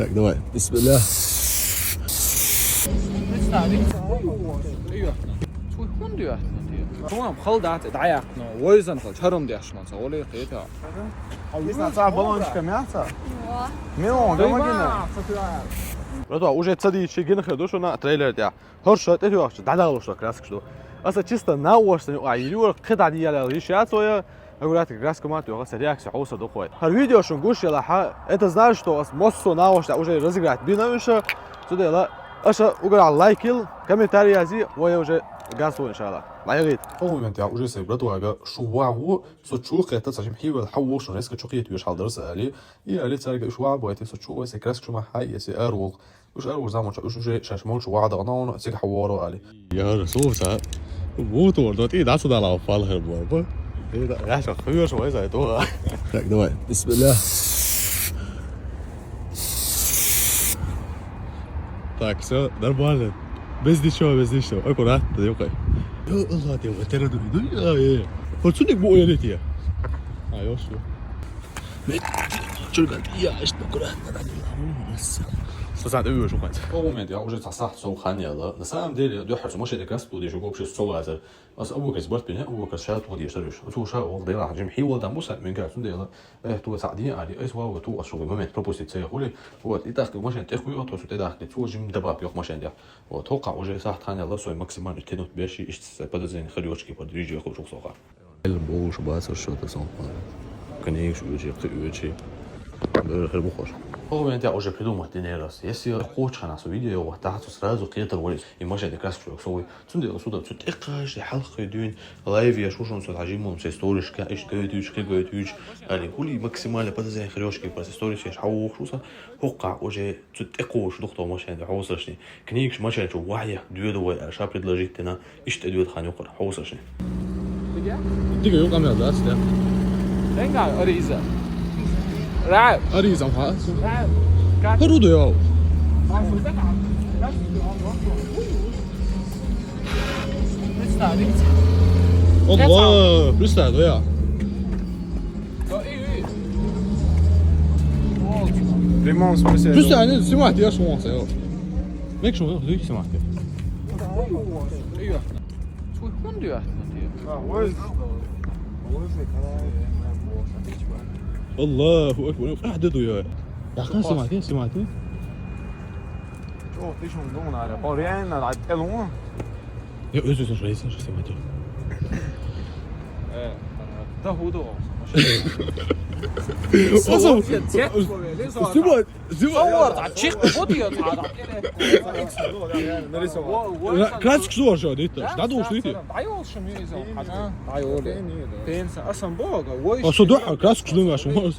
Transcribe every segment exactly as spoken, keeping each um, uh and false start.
Так, давай. بسم الله. Цу хӀунда йоьттина те? Цунам хала дац, дӀаяьккхина, вайзан хала, чарум деш ма ца, оле кхета. Исна ца баллончика мяца? Милон, гамагина. Братва, уже ца дийчи гина хир ду шуна трейлер тӀехь. ХӀорш тӀетоьхча дӀадалуш до краскаш ду. Аса чисто наошта юкъа йир юра кхидӀа дияла йиш яц вая. Аккуратно краска ма тоьху, аса реакция хьовса дукхой. ХӀара видео шун гуш елахьа, это значит, что ас массо наошта уже разыграть бина уьша. Цудела аша угара лайк ил, комментарий язи, вая уже газ лу, иншалла. Лайгит. Хо момент я уже сай братвага шу вагу, со чу кхета цажим хивел хьаву шун резко чу кхет веш хал дарса али. И али царга уж вагу, это со чу вай сай краска шу ма хай, если арул. Уж арвур замуча, уж уже шаш молчу вагӀа дагӀна, цига хьавора али. Я Расул, ца. Бутур, да ты да сюда лава фал хер буар, ба. Ты да, я сейчас хуёш, вай, за это. Так, давай. بسم الله. Так, все нормально. Без ничего, без ничего. Аккуратно, ёкай. Ё, Аллах, ты вот это, ну, я, я. Вот сюда бу я летя. А, ё, что? Чурган, я, что аккуратно, ради Аллаха. Сазан, ой, шо хант. О, момент, я уже цасахт со ханьяла. На самом деле, дёхар сумасшедший как раз тут ещё вообще со лазер. Ас Абу Бакр сборт пине, Абу Бакр ша тут ещё рыш. Ас уша ол дела, жим хи вол там буса, мен как сюда дела. Э, ту сади али, ас вау, ту ас шо момент пропустить цей хули. Вот, и так машин тех хуй, то сюда дах, цу жим добав ёх машин я. Вот, хока уже сахт ханьяла, свой максимально тянуть беши, ищется подозрение, хорёчки, подвижи, я хочу соха. Боуш бацар шо та сон. Конечно, уже, уже. Бер хер бухаш. О, я уже придумать не раз. Если хочешь, она с видео, вот так, то сразу кхетар валис. И машина как раз чувак совой. Цунде сюда, цу текаш, я халкы дюн, лайв я шушун со, тажимон, со сторишка, иш кайтуч, кайтуч. Али хули максимально подозрение хорёчки, просто сториш, я шау шуса. Хока уже цу текош, духто машина, хаусашни. Книгаш машина, чу вая, дюдо вай, а ша предложить тена. Иштта дуьйла хан юкъара, хьовсашни. Дига юкъа мел дац, да? Тенга ариза. Ра. Ариза, ха? Ра. ХӀара ду йоу. Представь, видите? Аллах, представь, да я. Да, и, и. Вот. В прямом смысле. Представь, они снимают, я шумался, йоу. Мекшо, йоу, снимать. Цу хӀунда йоьттина те? Аллаху акбар. А, да, да, я. Я хан снимать, снимать. Чё, ты шо думал, аре? По реально, да, те лун. Я, я, я, я, я снимать. Э, да, худо. Снимать. Зуар, а чих вот я, а, да. Ра-, красочка зуар шо, дит, да, да, уж дит. Да, ёлшим, изо. Ага, да, ёле. Пенса, а сам бога, вой. А со духа, красочка зуар шо. А,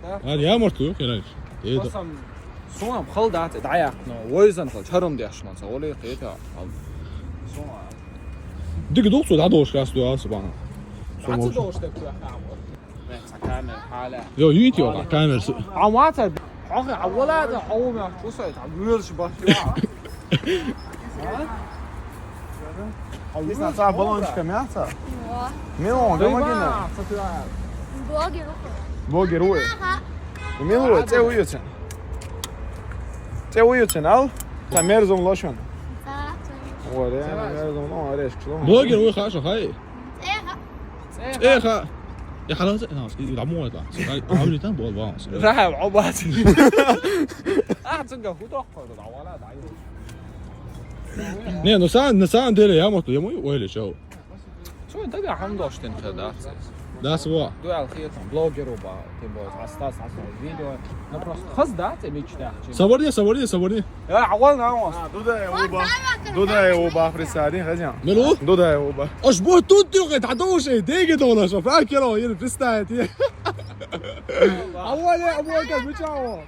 да. А, я, может, ёх, я раньше. Э, да. Сам, сам хал да, да, я, но, вой зан хал, чарум деш, ман, са, оле, хета. Дига дух, со, да, дош, крас, да, субана. Со, может. Камера, хала. Йо, йити, а, камера, со. А, мата, а, а, вала, да, а, у меня, что, это, вылш, бах, Исна ца баллончика мяца? Милон, гамагина. Блогер. Блогер уе. Милуе, це уюцен. Це уюцен, ал? Та мерзум лошон. О, реально мерзум, но, орешки, ло. Блогер уе, хорошо, хай. Эха. Я халал, ну, и домой это. Ай, а у там был баланс. Рахам, обат. А, цинга худо. Не, ну, сан-, на самом деле, я, может, ему и ойли, чё? Что, да, я хам дош тен хер, да, цес. Да, сво. Дуал хер, там, блогер, оба, тем более, остас, остас, видео. Ну, просто хаз, да, ты мечтаешь. Соборни, соборни, соборни. Я, а вон, а вон. А, Дуда его ба. Дуда его ба, представь, хотя. Милу? Дуда его ба. Аж бо тут ты, говорит, а то уже деньги доллар, что франк кило, или представь, ты. А вон, а вон, как бы, чего?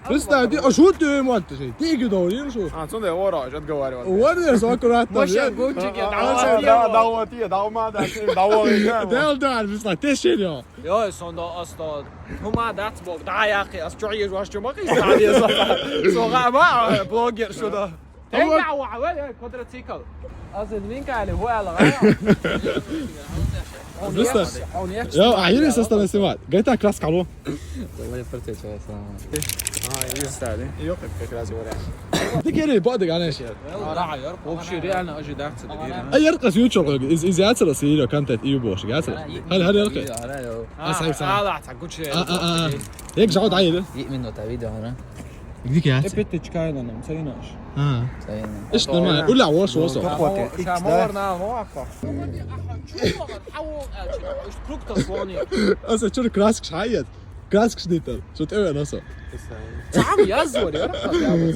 Представь, а что ты ему отдашь? Деньги доллар, или что? А, цунда я вора, отговаривал. Вот я, всё аккуратно. Машин гонщик, я, а, да, да, вот я, да, ума, да, да, вот я. Да, да, представь, ты серьёзно. Йой, сонда аста. Тума дац бог, да, яхи, ас чё езу, ас чё махи, сади, со, со, гама, блогер, что да. Тенга, ва, ва, ва, квадроцикл. Аз винка, али, ва, ала, ва. Просто. Йо, а или со стороны снимать. Гайта краска, алло. Давай, протечь, я сам. А, и стали. Йо, как раз его. Ты кери, боды, конечно. Вообще реально ожидаться. А яркость ючок, из из яцера сиро контент и убош, яцера. Хали хали яркость. А, сай сай. А, а, а. Як жаут айда. Именно та видео, ана. Где я? Эпитечка, ана, цайнаш. А. Цайна. Ишт нормально. Уля, вош, вош. Капот. Икс, да. Аса чур краска шайет. Краска шнитер. Что ты, носа? Цам язор, я.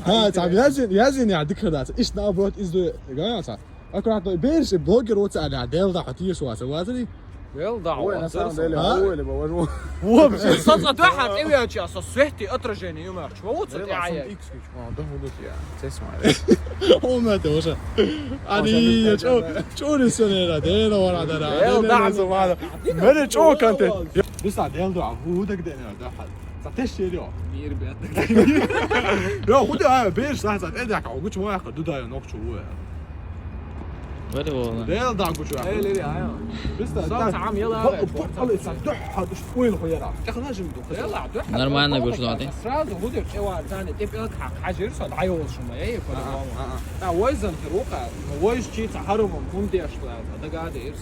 А, цам язин, язин я дикхадац. Ишт наоборот из ду. Гаца. Аккуратно, берш блогер оца ана, дел да хатир суаса, вазри. Дел да. Ой, на самом деле, а? Ой, либо возьму. Вообще. Саца да хат, и я со свети отражение юмор. Чего вот это? Икс, а, да, вот я. Те смотри. О, мать, уже. Они, чё, чё не всё не да, дел да, да, да. Дел да, да. Мене чё контент? Биса дел да, худак дена да хат. Сатеш серьё. Мир бят. Йо, худи а, берш са, са, эда ка, гуч моя ка, дуда я нокчу уя. Вали вала. Дел да гуч уя. Эй, лери, айо. Биса, сам, сам, ела, ала, са, да, хат, уин хуяра. Чахна жим ду. Ела, да. Нормально гуч нати. Сразу худи, эва, зани, теп эл ка, хажир са, да, айо шума, эй, по-любому. Да, войзан ти рука, войз чи, са, харумум, кум деш, да, да, да, ирс.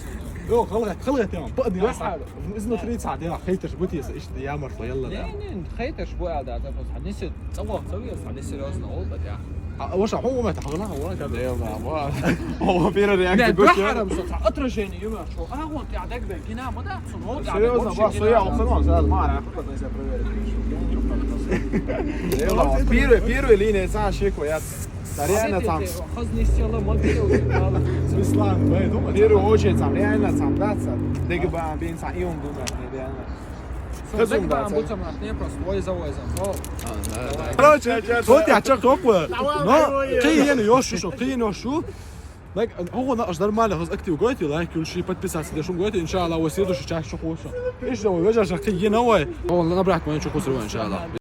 Йо, халгат, халгат, я. Ба, да, са. Изнутри ца, да, хейтер, бутиса, ишт, я, марфа, йалла, да. Не, не, хейтер, бу, да, да, просто, не се, того, того, не серьёзно, ол, да, я. А, ваша, хо, мата, хала, хала, да. Да, да, ва. О, первая реакция, не, гуч, да, я. Харам, со, отражение юмор, что, а, вот, я, так, да, гина, ма, да, сон, вот, да, серьёзно, вот, ва, гина, со, я, да. Обсано, сразу, мара, я, хоть, не знаю, проверить. Первая, первая линия, ца, шеко, я. Са реально там. Хазни села модел. Бислан, бай, думаю. В первую очередь, там реально там, да, са. Деги ба, бин са, и он думает, не реально. Хазум да, са. Будем не просто войза, войза. О. Короче, вот я чё копла. Но, ты не ешь, что, ты не ешь. Лайк, о, наш нормально, хаз актив гойти, лайк, кульши, подписаться, дешум гойти, иншалла, вот следующий час, что хочешь. Ещё, вы же, что ты не новый. О, набрать, мы что хочешь, иншалла.